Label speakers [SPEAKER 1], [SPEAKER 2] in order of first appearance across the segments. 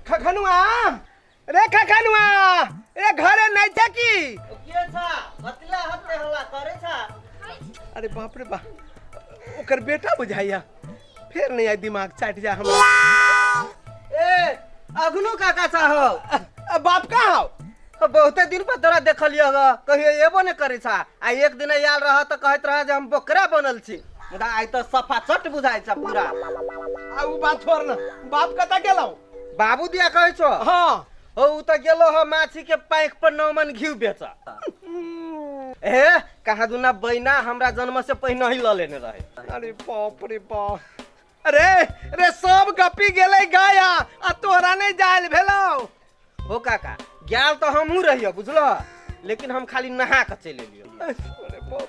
[SPEAKER 1] खखनुआ रे, खखनुआ रे, घरे नहीं छे की?
[SPEAKER 2] के छा? कथिला हत्ते हल्ला करे छा?
[SPEAKER 1] अरे बाप रे बाप, ओकर बेटा बुझाइया। फेर नहीं आई दिमाग चाट जा हमरा।
[SPEAKER 2] ए अगनू काका छा हो।
[SPEAKER 1] बाप कहाँ हो?
[SPEAKER 2] बहुते दिन पर तोरा देखलियो ग, कहियो एबो ने करे छा। आ एक दिन आयल रह त कहत रह जे हम बोकरा बनल छी, मुदा आइ त सफा चट बुझाइ छा पूरा।
[SPEAKER 1] आ उ बात छोड़ न, बाप कतऽ गेलौ?
[SPEAKER 2] बाबू दिया कहै छो?
[SPEAKER 1] हाँ।
[SPEAKER 2] हो उ त गेलो ह माछी के पाइक पर 9 मन घिउ बेच। ए कहाँ दुना बैना हमरा जन्म से पहिने ही ल लेने रहे।
[SPEAKER 1] अरे बाप रे बाप, अरे रे सब गपी गेलै गाया आ तोरा नहीं जायल भेलौ।
[SPEAKER 2] हो काका गेल तो हमहूँ रहियो बुझलो, लेकिन हम खाली नहा के चलि एलियो।
[SPEAKER 1] अरे बाप,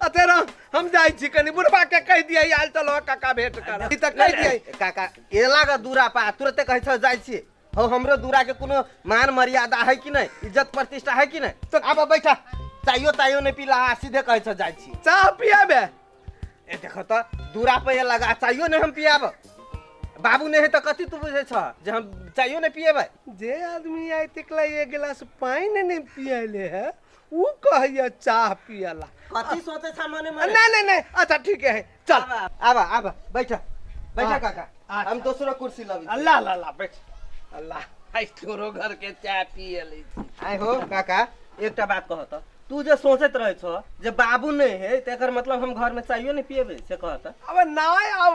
[SPEAKER 1] अते रह, हम जाइ छी कनी बुढ़बा के कहि दियै आयल चलो काका भेंट कर। ई त कहि दियै
[SPEAKER 2] काका एला ग दूरा पा तुरते कहै छ जाइ छी। हो हमरो दूरा के कोनो मान मर्यादा है कि नहीं, इज्जत प्रतिष्ठा है कि नहीं? तो आब बैठा, चाइयो ताइयो नहीं पीला, सीधे कहै छ जाइ छी।
[SPEAKER 1] चाह पियाबे?
[SPEAKER 2] ए देखो त दूरा पे एला ग चाइयो नहीं हम पियाब। बाबू नहीं है तो कथी तू बुझे छ जे हम चाइयो नहीं पिएबै?
[SPEAKER 1] जे आदमी आइ तकला एक गिलास पानि नहीं पियले है उ कहैया चाह पियला।
[SPEAKER 2] कथी सोचे छ मने मने?
[SPEAKER 1] नहीं नहीं नहीं, अच्छा ठीक है चल।
[SPEAKER 2] आबा आबा बैठ बैठ
[SPEAKER 1] हाँ।
[SPEAKER 2] काका,
[SPEAKER 1] अच्छा।
[SPEAKER 2] हम दोसरो कुर्सी लबी।
[SPEAKER 1] अल्लाह अल्लाह अल्लाह बैठ। अल्लाह आइ तोरो घर के चाय पियले छी।
[SPEAKER 2] आइ हो काका एकटा बात कह त, तू जे सोचैत रहै छ जे बाबू नहीं है त एकर मतलब हम घर में चाइयो नहीं पिएबै से कह त।
[SPEAKER 1] अब नहीं, अब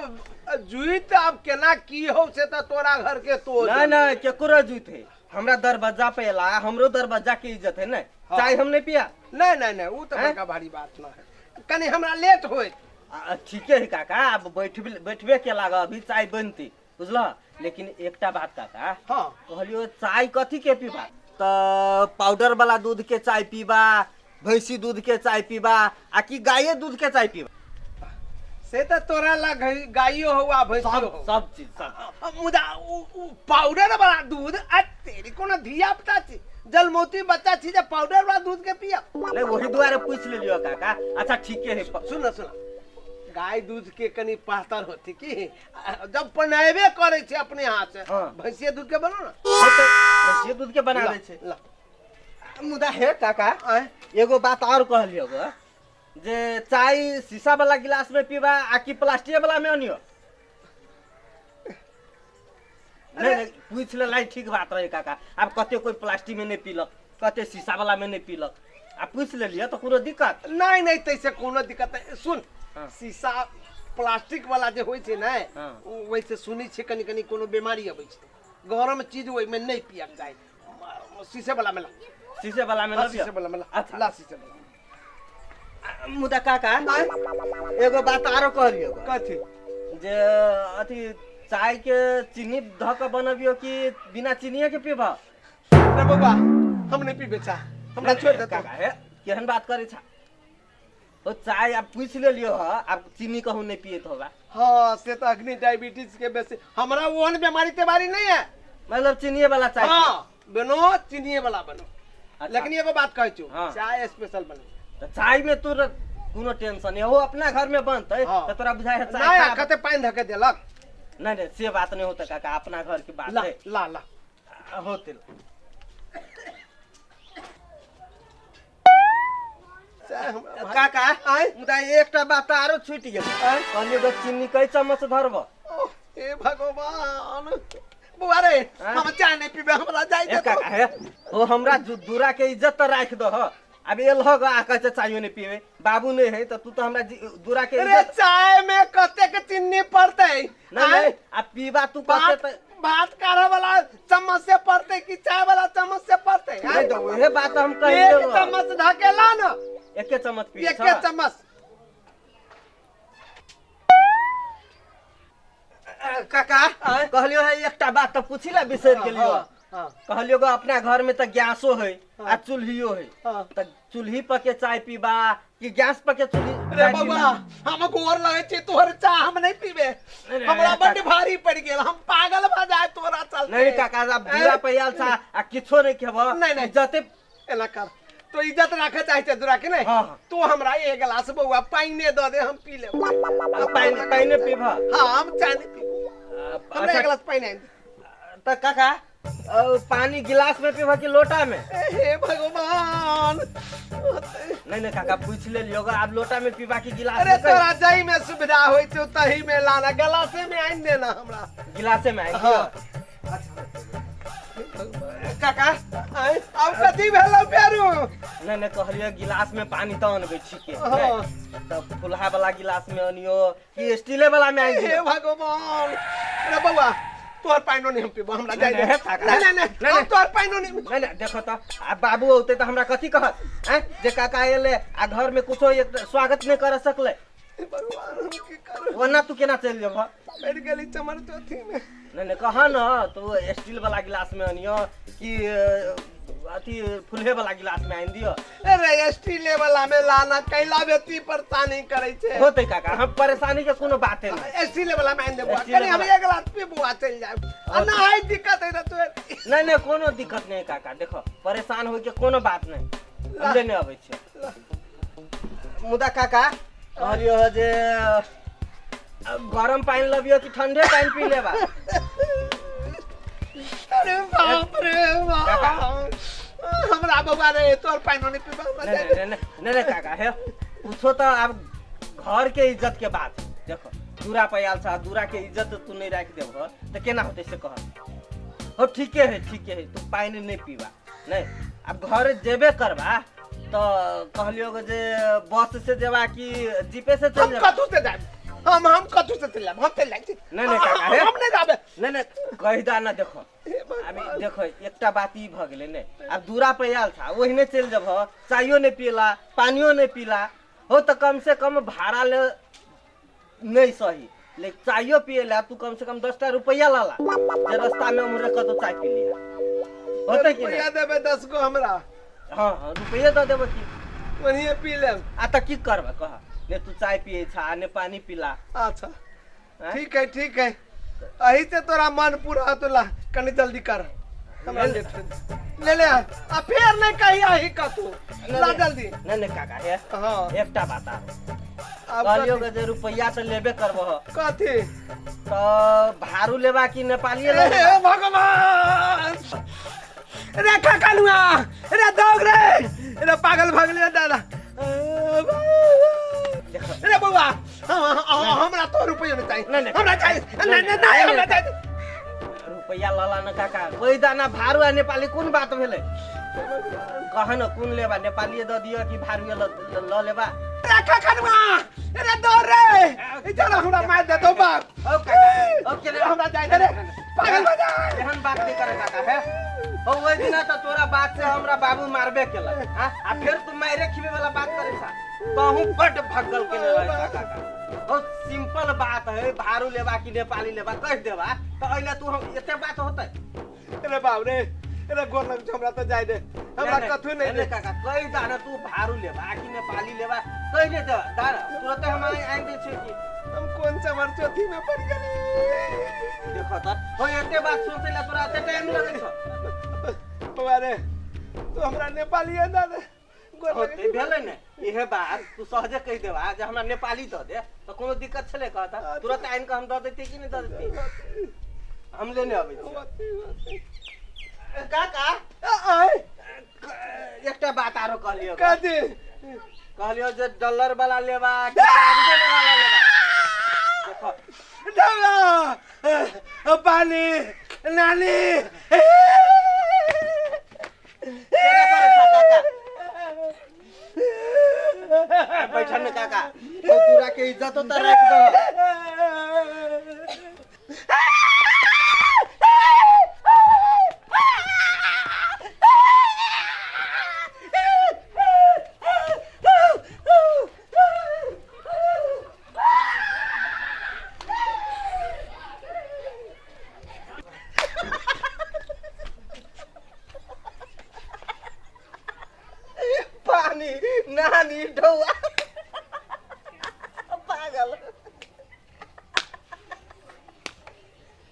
[SPEAKER 1] जुइत अब केना की हो से त तोरा घर के तो
[SPEAKER 2] नहीं नहीं केकरो जुइत है, हमरा दरवाजा पे एला, हमरो दरवाजा के इज्जत है ने।
[SPEAKER 1] हाँ।
[SPEAKER 2] चाय हम नहीं पिया।
[SPEAKER 1] नहीं नहीं नहीं उ त
[SPEAKER 2] हैं?
[SPEAKER 1] बड़का भारी बात न है, कनी हमरा लेट होइत।
[SPEAKER 2] ठीके है काका, अब बैठबे के लाग अभी चाय बनती बुझल। लेकिन एकटा बात काका,
[SPEAKER 1] हाँ।
[SPEAKER 2] कहलियो चाय कथी के पीबा? त पाउडर वाला दूध के चाय पीबा, भैंसी दूध के चाय पीबा, आ कि गाये दूध के चाय पीबा?
[SPEAKER 1] से त तोरा ला गाइयो हो आ भैंसियो हो।
[SPEAKER 2] सब चीज, सब।
[SPEAKER 1] मुदा उ पाउडर वाला दूध आ तेरी कोनो धिया पुता छी, जलमौती बच्चा छी जे पाउडर वाला दूध के पिया।
[SPEAKER 2] नहीं वही दुआरे पूछ लेलियो काका। अच्छा ठीके है।
[SPEAKER 1] सुन न, सुन, गाय दूध के कनी पातर होती की जब बनाबे करे छै अपने हाथ से।
[SPEAKER 2] हाँ।
[SPEAKER 1] भैंसिया दूध के बनो ना।
[SPEAKER 2] हाँ, तो भैंसिया दूध के बना दै छै।
[SPEAKER 1] ला।
[SPEAKER 2] मुदा हे काका,
[SPEAKER 1] आँय?
[SPEAKER 2] एगो बात और कहलियो ग, जे चाय शीशा वाला गिलास में पीबा आ कि प्लास्टिक वाला में अनियो? नहीं, नहीं, पूछ लेलाई ठीक बात रहे काका। आब कते कोई प्लास्टिक में नहीं पीलक, कते शीशा वाला में नहीं पीलक, आ पूछ लेलियो तो कोनो दिक्कत
[SPEAKER 1] नहीं? नहीं तैसे कोनो दिक्कत नहीं। सुन,
[SPEAKER 2] हाँ।
[SPEAKER 1] शीशा प्लास्टिक वाला जे होइ छै ने,
[SPEAKER 2] हाँ।
[SPEAKER 1] ओहिसे सुनै छियै कनी कनी कोनो बीमारी अबै छै, गरम चीज ओहिमे नहीं पियक जाय। शीशे वाला में ला।
[SPEAKER 2] शीशे वाला में
[SPEAKER 1] हाँ,
[SPEAKER 2] ला पियब?
[SPEAKER 1] शीशे वाला में ला।
[SPEAKER 2] अच्छा।
[SPEAKER 1] ला शीशे वाला।
[SPEAKER 2] मुदा काका एगो बात आरो कहलियो ग।
[SPEAKER 1] कथी?
[SPEAKER 2] जे अथी चाय के चीनी धऽ के बनबियो कि बिना चीनिये के पीबह?
[SPEAKER 1] रे बौआ हम नहीं पीबे चाय, हमरा छोड़ दे।
[SPEAKER 2] काका हे केहन बात करे छा? ओ चाय आब पूछ लेलियो ह, आब चीनी कहूँ नहीं पियत होगा।
[SPEAKER 1] हाँ से तो अग्नि डायबिटीज के बेसी हमरा ओहन बीमारी तेमारी नहीं है,
[SPEAKER 2] मतलब चीनिये वाला चाय।
[SPEAKER 1] हाँ बनो चीनिये वाला बनो।
[SPEAKER 2] अच्छा।
[SPEAKER 1] लेकिन एगो बात कहै छु,
[SPEAKER 2] हाँ।
[SPEAKER 1] चाय स्पेशल बनो।
[SPEAKER 2] तो चाय में तोर कोनो टेंशन नहीं हो, अपना घर में बनते
[SPEAKER 1] हाँ।
[SPEAKER 2] तो तोरा बुझाय है चाय
[SPEAKER 1] नहीं
[SPEAKER 2] खराब।
[SPEAKER 1] कते पानि धके देलक।
[SPEAKER 2] नहीं नहीं से बात नहीं होता काका, अपना घर की बात
[SPEAKER 1] ला
[SPEAKER 2] है।
[SPEAKER 1] ला ला
[SPEAKER 2] होते
[SPEAKER 1] चाय हमरा भाई-
[SPEAKER 2] काका
[SPEAKER 1] आँय?
[SPEAKER 2] मुदा एकटा बात आरो छूटि गेल।
[SPEAKER 1] आँय?
[SPEAKER 2] कहलियो ग चीनी कै चम्मच धरब?
[SPEAKER 1] ओह, हे भगवान बौआ रे,
[SPEAKER 2] आँय?
[SPEAKER 1] हम चाय नहीं पीबे, हमरा जाय
[SPEAKER 2] ए
[SPEAKER 1] दे।
[SPEAKER 2] काका हे ओ हमरा दूरा के इज्जत त राखि दह। अब एलह ग आ कहै छै चायो नहीं पीबे, बाबू नहीं है त तू त हमरा दूरा के
[SPEAKER 1] रे
[SPEAKER 2] इज्जत
[SPEAKER 1] चाय में कतेक चीनी पड़तै?
[SPEAKER 2] नहीं,
[SPEAKER 1] आँय?
[SPEAKER 2] नहीं, आ पीबा तू
[SPEAKER 1] भात
[SPEAKER 2] कते त
[SPEAKER 1] भात काढ़े वाला चम्मच से पड़तै कि चाय वाला चम्मच से पड़तै?
[SPEAKER 2] नहीं तो उहे बात हम
[SPEAKER 1] एक
[SPEAKER 2] कहियो।
[SPEAKER 1] चम्मच धकेला न,
[SPEAKER 2] एके चम्मच पी
[SPEAKER 1] एके चम्मच।
[SPEAKER 2] काका
[SPEAKER 1] आँय?
[SPEAKER 2] कहलियो है एकटा बात त पूछि ला बिसरि गेलियो।
[SPEAKER 1] हाँ, हाँ।
[SPEAKER 2] कहलियो ग अपना घर में त गैसो है
[SPEAKER 1] हाँ।
[SPEAKER 2] आ चूल्हियो है,
[SPEAKER 1] हाँ।
[SPEAKER 2] त चूल्ही पर के चाय पीबा कि गैस पर के चूल्ही
[SPEAKER 1] रे
[SPEAKER 2] चाय
[SPEAKER 1] बौआ
[SPEAKER 2] पीबा?
[SPEAKER 1] हम गोर लगे छी तोहर चाह हम नहीं पीबे,
[SPEAKER 2] नहीं,
[SPEAKER 1] हमरा
[SPEAKER 2] नहीं,
[SPEAKER 1] बड्ड भारी पड़ गेल, हम पागल भ जाए तोरा चलते।
[SPEAKER 2] नहीं काका आब दूरा पे आयल छा आ किछो नहीं खेब।
[SPEAKER 1] नहीं, नहीं।
[SPEAKER 2] जते
[SPEAKER 1] एना कर तो इज्जत राखे चाहे दूरा के नहीं,
[SPEAKER 2] हाँ, हाँ।
[SPEAKER 1] तू हमरा एक गिलास बौआ पाइने दऽ दे, हम पी लेब।
[SPEAKER 2] पानि पानि पीबह?
[SPEAKER 1] हाँ हम चाय नहीं पीबे, हमरा
[SPEAKER 2] अच्छा,
[SPEAKER 1] एक गिलास पानि आनि दे।
[SPEAKER 2] त काका और पानी गिलास में पीबा कि लोटा में?
[SPEAKER 1] हे भगवान।
[SPEAKER 2] नहीं नहीं काका, पूछ ले लियो, आब लोटा में पीबा कि गिलास
[SPEAKER 1] अरे
[SPEAKER 2] में?
[SPEAKER 1] तोरा जही में सुविधा होइ छौ तही में लाना, गिलासे में आनि देना हमरा।
[SPEAKER 2] गिलासे में आनि?
[SPEAKER 1] हाँ।
[SPEAKER 2] काका।
[SPEAKER 1] आँय, आब कथी भेलौ फेरू?
[SPEAKER 2] नहीं नहीं, कहलियो गिलास में पानी तऽ अनबै छिके।
[SPEAKER 1] हाँ।
[SPEAKER 2] तऽ फुलहा वाला गिलास में अनियो कि स्टीले वाला में आनि
[SPEAKER 1] हे
[SPEAKER 2] दियौ?
[SPEAKER 1] भगवान। अरे बौआ, तोहर पाइनो नहीं हम पीबो, हमरा जाय दे।
[SPEAKER 2] नहीं, काका।
[SPEAKER 1] नहीं नहीं नहीं,
[SPEAKER 2] नहीं,
[SPEAKER 1] हम
[SPEAKER 2] नहीं।
[SPEAKER 1] तोहर पाइनो नहीं।
[SPEAKER 2] नहीं नहीं, देखो तऽ आब बाबू औते तऽ हमरा कथी कहत आँय, जे काका एले आ घर में कुछो एक स्वागत नहीं कर सकले।
[SPEAKER 1] हे भगवान, हम की करू?
[SPEAKER 2] ओना तू केना चलि जेबह?
[SPEAKER 1] बैठ गेली चमर चौथी में।
[SPEAKER 2] नहीं नहीं, कह न तो स्टील वाला गिलास में अनियो कि अथी फुलहे वाला गिलास में आनि दियो?
[SPEAKER 1] अरे स्टीले वाला में लाना, कैला बेती परेशानी करे छे।
[SPEAKER 2] होते काका, हम परेशानी के कोनो बाते नहीं।
[SPEAKER 1] स्टीले वाला में आनि दे बौआ।
[SPEAKER 2] स्टीले
[SPEAKER 1] कनी हम
[SPEAKER 2] वाला।
[SPEAKER 1] एक गिलास पीबू आ चलि जायब। आ ना है दिक्कत है त तोहर।
[SPEAKER 2] नहीं नहीं, कोनो दिक्कत नहीं काका, देखो परेशान होय के कोनो बात नहीं, हम लेने अबै छियै। मुदा काका कहलियो ह जे गरम पानि लबियो कि ठंडे पानि पी लेबा?
[SPEAKER 1] अरे बाप रे बाप, हमरा बौआ रे, तोहर पाइनो नहीं पीबा, हमरा
[SPEAKER 2] नहीं
[SPEAKER 1] जाय दे।
[SPEAKER 2] नहीं नहीं नहीं काका, हे पूछो तो आब घर के इज्जत के बात देखो, दूरा पर आयल छ, दूरा के इज्जत तू नहीं राखि देबह तऽ केना होतै से कह। हो ठीके है, ठीके है, तू पानि नहीं पीबा नहीं। आब घर जेबे करबा तऽ कहलियो जे बस से जेबा कि जीपे से चलि
[SPEAKER 1] हम
[SPEAKER 2] जेबा?
[SPEAKER 1] कथू से जायब, हम कथू से चलि जायब, हम चलि जाइ छी।
[SPEAKER 2] नहीं, नहीं, काका, हे।
[SPEAKER 1] हम नहीं जाबे।
[SPEAKER 2] नहीं नहीं, कहि दा ना, देखो
[SPEAKER 1] हे भगवान।
[SPEAKER 2] अभी देखो एकटा बात ई भऽ गेलै ने, आब दूरा पर आयल था ओहिने चलि जेबह, चायो नहीं पीला पानियो नहीं पीला, हो तऽ कम से कम भाड़ा ले नहीं सही, लेकिन चायो पिए ला तू कम से कम 10टा रुपया ला ला जे रास्ता में उम्हरे कतौ चाय पी लिहा, होतै कि
[SPEAKER 1] रुपया
[SPEAKER 2] नहीं?
[SPEAKER 1] देबै 10 गो हमरा?
[SPEAKER 2] हाँ हाँ, रुपये दऽ देबो की।
[SPEAKER 1] ओनहिए पी लेब।
[SPEAKER 2] आ तऽ की करबा कह ने, तू चाय पिए छा ने पानी पीला।
[SPEAKER 1] अच्छा।
[SPEAKER 2] आँय?
[SPEAKER 1] ठीक है ठीक है, अही से तोरा मन पूरा तोला, कनी जल्दी कर, हमरा
[SPEAKER 2] ले।
[SPEAKER 1] लेट हो। ले ले आ फेर नहीं कही अही कतू, ला जल्दी।
[SPEAKER 2] नहीं नहीं काका, हे।
[SPEAKER 1] हाँ।
[SPEAKER 2] एकटा बात आरो।
[SPEAKER 1] आब
[SPEAKER 2] कहलियो
[SPEAKER 1] कथी?
[SPEAKER 2] जे रुपया तऽ लेबे करबह।
[SPEAKER 1] कथी?
[SPEAKER 2] तऽ भाड़ू लेबा कि नेपालिये
[SPEAKER 1] हे
[SPEAKER 2] लेबा?
[SPEAKER 1] भगवान रे, काकालुआ रे, दौड़ रे रे, पागल भऽ गेलै दादा।
[SPEAKER 2] देखो।
[SPEAKER 1] रे बौआ, हमरा तो रुपया नहीं चाहिए।
[SPEAKER 2] नहीं, नहीं।
[SPEAKER 1] हमरा चाहिए नहीं नहीं नहीं, हमरा चाहिए।
[SPEAKER 2] रुपया लला न काका, ओहि दाना भाड़ू आ नेपाली कोन बात भेलै? कह न कोन लेबा, नेपालिये दऽ दिअ कि भाड़ुए लऽ लेबा?
[SPEAKER 1] रे काकालुआ रे, दौड़ रे, चल हमरा मार दे दो बाप।
[SPEAKER 2] ओ काका, ओ केना?
[SPEAKER 1] हमरा जाय दे रे, पागल भऽ जाय।
[SPEAKER 2] एहन बात नहीं करे काका, हे हो ओहि दिना तऽ तोरा बात से हमरा बाबू मारबे केलक हाँ? आ फेर तू मारे खिबे वाला बात करे छा, तहु बड्ड भगल केने रहै छा काका। हो सिंपल बात है, भाड़ू लेबा कि नेपाली लेबा कहि देबा तऽ अइला तू हम एते बात होतै?
[SPEAKER 1] रे बाप रे रे, गोर लग छौ, हमरा तो जाय दे, हमरा कथू नहीं दे।
[SPEAKER 2] काका, कहि दा न तू भाड़ू लेबा कि नेपाली लेबा, कहि दे दा न, तुरते हम आनि दै छियै कि।
[SPEAKER 1] हम कोन चमर चौथी में पड़ गेली।
[SPEAKER 2] देखो तऽ हो एते बात सोचै ला तोरा एते टाइम लगै छौ?
[SPEAKER 1] बौआ रे, तू हमरा नेपालिये दे दे, गोर लगै
[SPEAKER 2] होते
[SPEAKER 1] छी।
[SPEAKER 2] भेलै ने इहे बात, तू सहजे कहि देबा जे हमरा नेपाली दऽ दे तऽ कोनो दिक्कत छलै? कहता तुरंत आनि कऽ हम दऽ दैतियै कि नहि दऽ दैतियै? हम लेने अबै छियै काका।
[SPEAKER 1] आँय?
[SPEAKER 2] एकटा बात आरो कहलियौ।
[SPEAKER 1] कथी?
[SPEAKER 2] कहलियौ जे डॉलर वाला लेबा कि कागजे वाला लेबा, देखो।
[SPEAKER 1] दादा, पानी, नानी।
[SPEAKER 2] केना करै छा काका? बैठल ने काका, ओ दूरा के इज्जत तऽ राखि दह। पानी, नानी, ढौआ।